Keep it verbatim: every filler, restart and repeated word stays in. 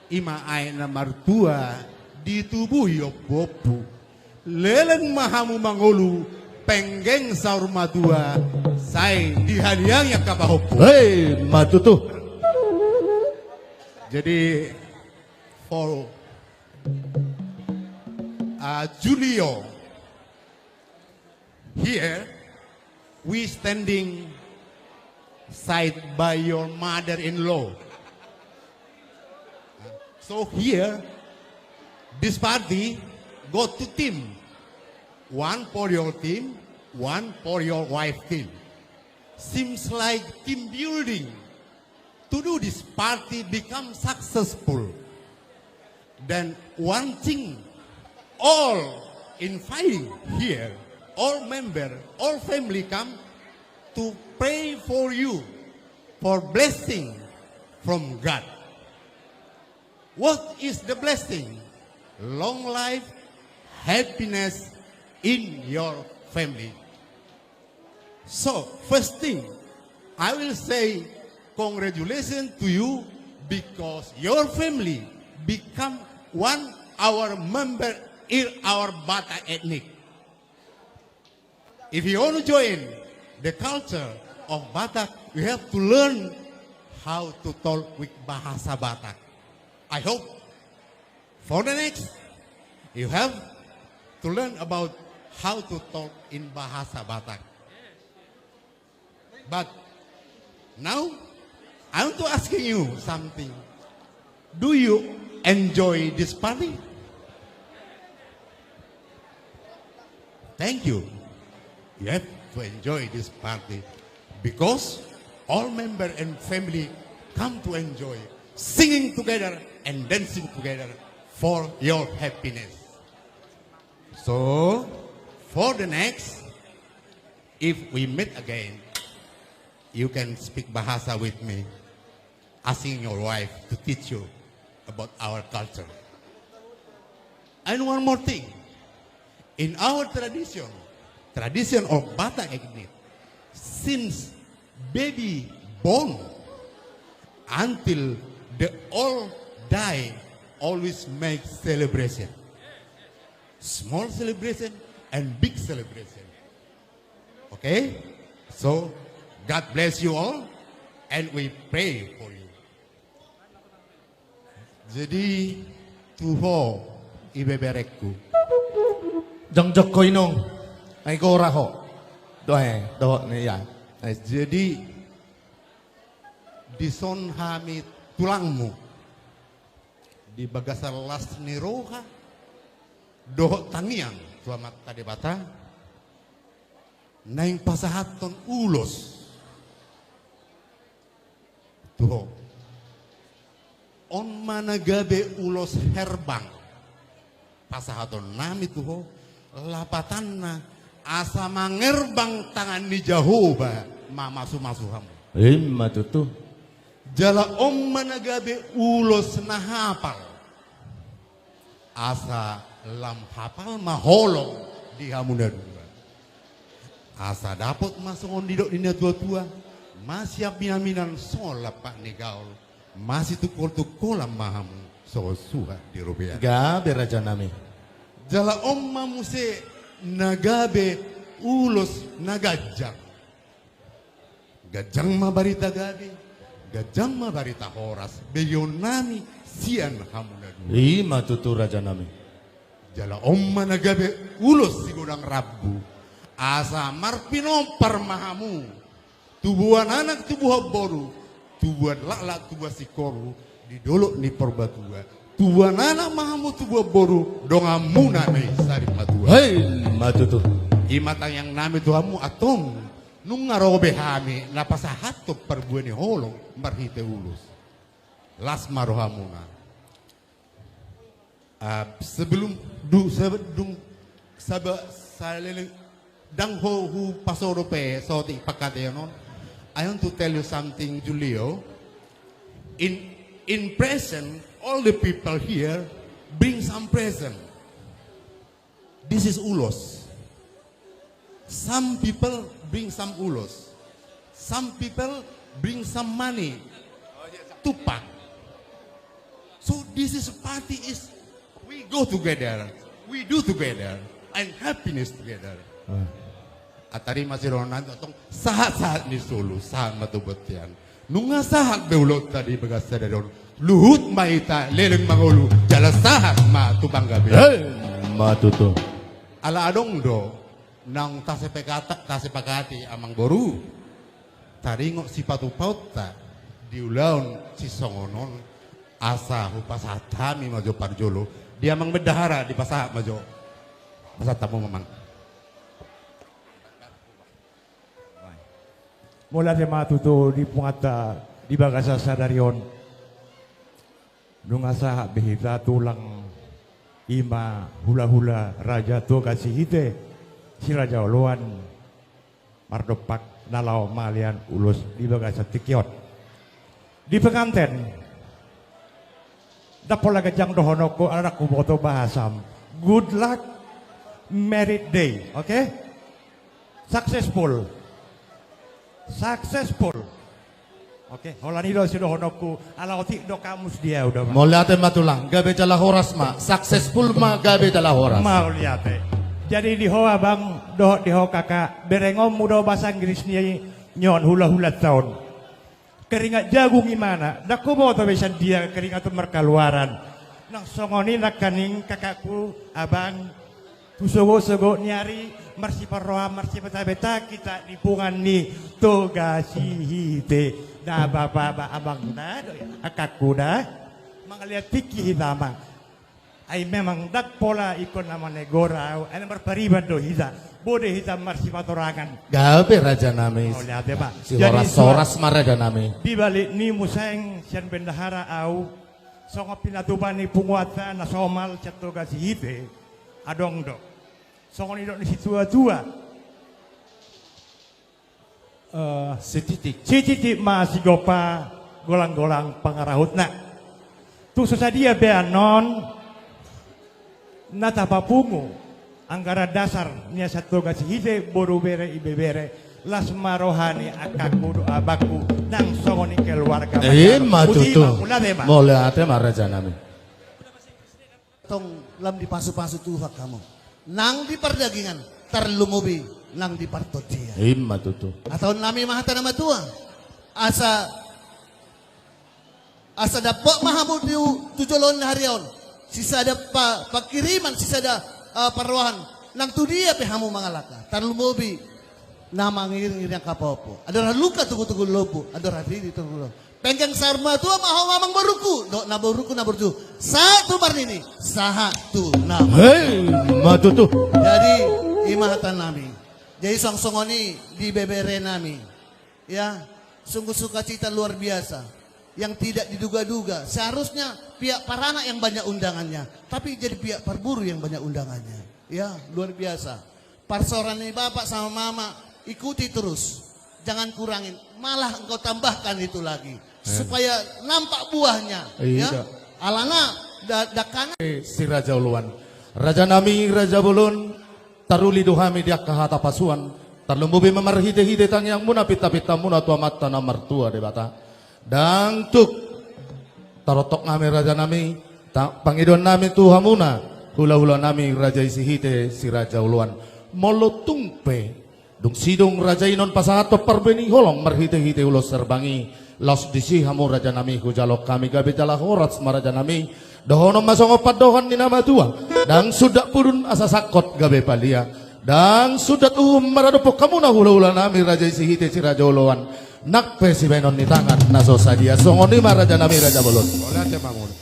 Ima aek na martua ditubuhi ompuompu. Leleng ma hamu mangolu, penggeng saur matua, sai dihadiangi angka pahompu. Hei, ma tutu. Jadi, for, uh, Julio, here, we standing side by your mother-in-law. So here, this party got two team. One for your team, one for your wife team. Seems like team building to do this party become successful. Then one thing, all inviting here, all member, all family come to pray for you, for blessing from God. What is the blessing? Long life, happiness in your family. So, first thing, I will say congratulations to you because your family become one our member in our Batak ethnic. If you want to join the culture of Batak, you have to learn how to talk with bahasa Batak. I hope for the next, you have to learn about how to talk in bahasa Batak. But now, I want to ask you something. Do you enjoy this party? Thank you. You have to enjoy this party because all member and family come to enjoy, singing together and dancing together for your happiness. So, for the next, if we meet again, you can speak bahasa with me, asking your wife to teach you about our culture. And one more thing, in our tradition, tradition of Batak ethnic, since baby born until the old die, always make celebration. Small celebration and big celebration. Okay? So, God bless you all, and we pray for you. Jadi, tu ho, ibeberengku. Jongjong ho, inong. Ai gora ho. Dohe, dohot ni, ya. Ai, jadi, dison hami tulangmu. Di bagasan las ni roha dohot tangiang tu Amanta Debata, naeng pasahathon ulos tu ho. On ma na gabe ulos herbang pasahatonnami tu ho, lapatanna asa mangerbang tangan ni Jahowa mamasumasu hamu. Ima tutu. Jala on ma na gabe ulos na hapal. Asa lam hapal ma holong di hamu na dua. Asa dapot ma songon didok ni natuatua, masiaminaminan songon lampak ni gaol, masitungkoltungkolan ma hamu songon suhat di robean. Gabe, rajanami. Jala on ma muse na gabe ulos na ganjang. Ganjang ma barita gabe, ganjang ma barita horas, begeonnami sian hamu na dua. Ima tutu, rajanami. Jala on ma na gabe ulos sigodang rambu, asa marpinompar ma hamu, tubuan anak tubuan boru, tubuan laklak tubuan singkoru, di dolok ni Purbatua, tubuan anak ma hamu tubuan boru, donganmuna na i sari matua. Hei, ima tutu. Ima tangiangnami tu hamu, antong nunga ro be hami na pasahathon parbue ni holong marhite ulos. Las ma rohamuna. Ah, sebelum du, sebe-, dung, sebe-, saleleng, ndang ho hupaso dope saotik pangkataion on, I want to tell you something, Julio. In, in present, all the people here bring some present. This is ulos. Some people bring some ulos. Some people bring some money. Tupak. So This is party is we go together, we do together, and happiness together. Ah. Atarima sidohonon nami tong sahat-sahat ni solu, sahat ma tu bontean. Nunga sahat be ulaonta di bagasan sadari on. Luhut ma hita leleng mangolu, jala sahat ma tu panggabean. Emma tutu. Ala adong do naung tasepakata-, tasepakati amangboru. Taringot sipatupaonta di ulaon sisongon on, asa hupasahat hami ma jo parjolo. Di amang bendahara dipasahat ma jo. Pasahat hamu ma amang. Mauliate ma tutu di punguanta di bagasan sadari on. Nunga sahat be hita tulang, i ma hulahula Raja Toga Sihite, Si Raja Oloan, mardompak na laho mangalean ulos di bagasan tingki on. Di penganten, ndang pola ganjang dohononku, ala ndang huboto bahasam. Good luck, married day, oke? Successful. Successful. Oke, holan i do sidohononku, ala otik do kamus di au do, Bang. Mauliate ma tulang, gabe jala horas ma, successful ma, gabe jala horas. Mauliate. Jadi di ho abang, dohot di ho kakak, berengonmu do bahasa Inggris ni, ni on hulahulanta on. Keringat jagung imana, ndang huboto be sian dia keringat on markaluaran. Nang songon i nangkaning kakakku, abang, tu sogot-sogot ni ari, marsiparroha, marsibetabeta hita di punguan ni Toga Sihite. Da bapa, ba abang da do, kakakku da. Mangalean tingki hita ma. Ai memang ndang pola ingkon na manegor au, ai na marpariban do hita, boi do hita marsipatorangan. Gabe rajanami. Mauliate ma. Jadi, sihoras-horas ma rajanami. Di balik ni museng sian bendahara au, songon pinatupa ni punguanta na somal sian Toga Sihite, adong do. Songon nidok ni situa-tua. Eh, sititik. Sititik ma sigompa, golang-golang pangarahutna. Tung so sadia be annon na tapapungu anggaran dasar ni sian Toga Sihite, boru, bere, ibebere, las ma roha ni angkangku dohot abangku nang songon i keluarga. Emma tutu. Mauliate ma. Mauliate ma rajanami. Tong lam dipasu-pasu Tuhan hamu. Nang di pardagingan, tarlumobi nang di partondian. Emma tutu. Hatahon nami ma hata na matua. Asa, asa dapot ma hamu tu, tu joloan ni ari on. Sisada pa, pangkiriman, sisada, eh, parrohaon. Nang tu dia pe hamu mangalangka. Tarlumobi na mangiring-iring angka pahompu. Andor halumpang tungkol-tungkol lombu, andor haridi tungkol lombu. Penggeng saur matua ma ho amangborungku, dohot namborungku namborju. Sahat tu marnini, sahat tu na martua. Emma tutu. Jadi, i ma hata nami. Jadi, songon-songon i di bebere nami. Ya, sungguh sukacita luar biasa. Yang tidak diduga-duga. Seharusnya pihak paranak yang banyak undangannya, tapi jadi pihak parburu yang banyak undangannya. Ya, luar biasa. Parsaoran ni bapak sama mama, ikuti terus. Jangan kurangin, malah engkau tambahkan itu lagi. Amin. Supaya nampak buahnya, ya. Iya. Alana da-, dakana. Eh, Si Raja Oloan. Rajanami, raja bolon, taruli do hami di angka hata pasuan. Tarlumobi ma marhite-hite tangiangmuna, pinta-pintamuna tu Amanta na martua Debata. Ndang tuk tarontok nami rajanami, ta-, pangidoan nami tu hamuna, hula-hula nami raja i Sihite, Si Raja Oloan. Molo tung pe dung sidung raja i non pasahathon parbue ni holong marhite-hite ulos herbang i, laos disi hamu rajanami, hujalo hami gabe jala horas ma rajanami. Dohonon ma songon pandohan ni na matua: Ndang sundat pudun asa sangkot gabe palia. Ndang sundat uhum maradophon hamuna hula-hula nami raja i Sihite, Si Raja Oloan. Nang pe sibahenon ni tangan na so sadia. Songon i ma rajanami, raja bolon. Mauliate ma muna.